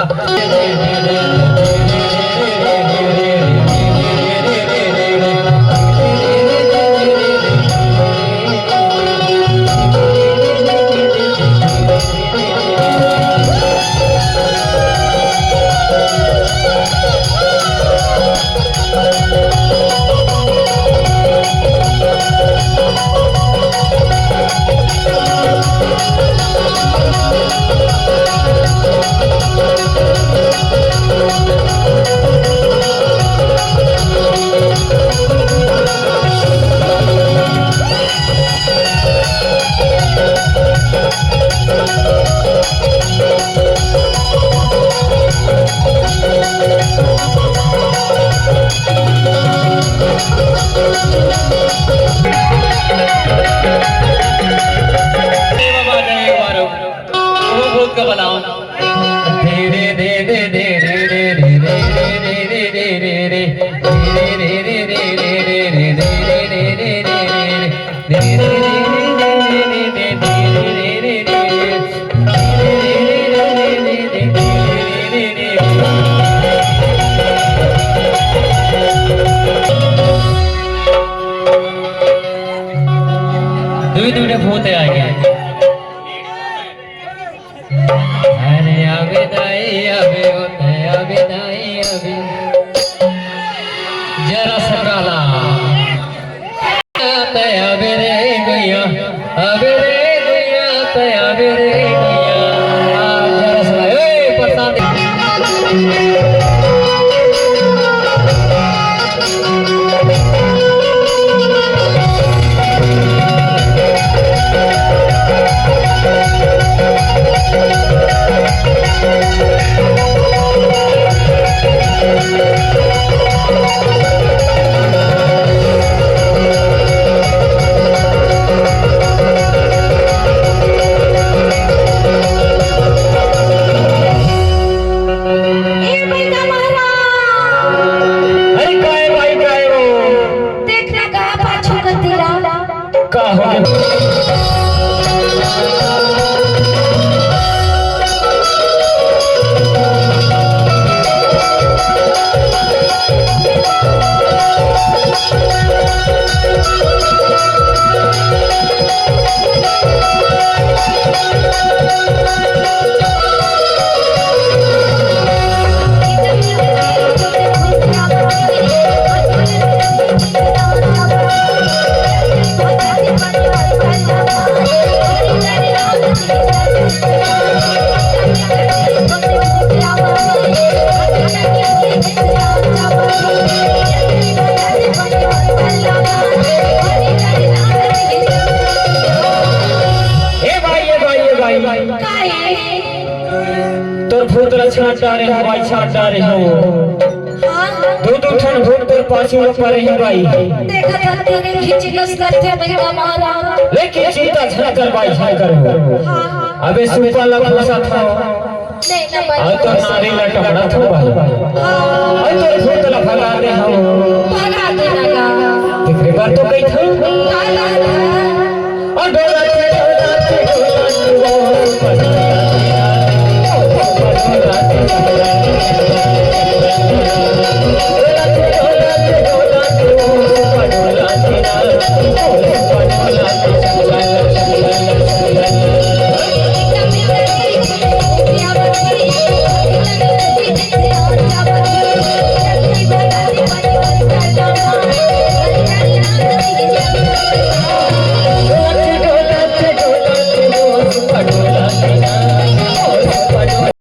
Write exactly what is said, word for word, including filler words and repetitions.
ए बाबा, नहीं मारो। वो भूत का बनाओ। दुई दुई ठे भूत आगे। अरे आवे दाई आवे, ओ तै आवे दाई आवे। जरा सकराला। तै आवे रे गैया, आवे रे गैया, तै आवे रे गैया। आ, जरा सकराला। ए, प्रसाद। ए भैया महाराज। अरे काय भाई काय हो? देख ना का पाछू कर दिला। का हो गया? ए भाई, ए भाई, ए भाई। काहे? तोर भूत ला छांट डारे हो भाई, छांट डारे हो। हाँ। दू दू ठन भूत तोर पाछू में परे हे भाई। देखत हन तेरे खिचकस करथे भैया महाराज। लेकिन चिंता झन कर भाई, झन कर हो। हाँ। अबे सुपा ला फंसा था। नहीं ना भाई। अउ तोर नारी ला टपड़ा थो भाई। हाँ। अउ तोर भूत ला भगा दे हम। भगा दे ना गा। तेकरे बर तो कही था। भगा दे ना।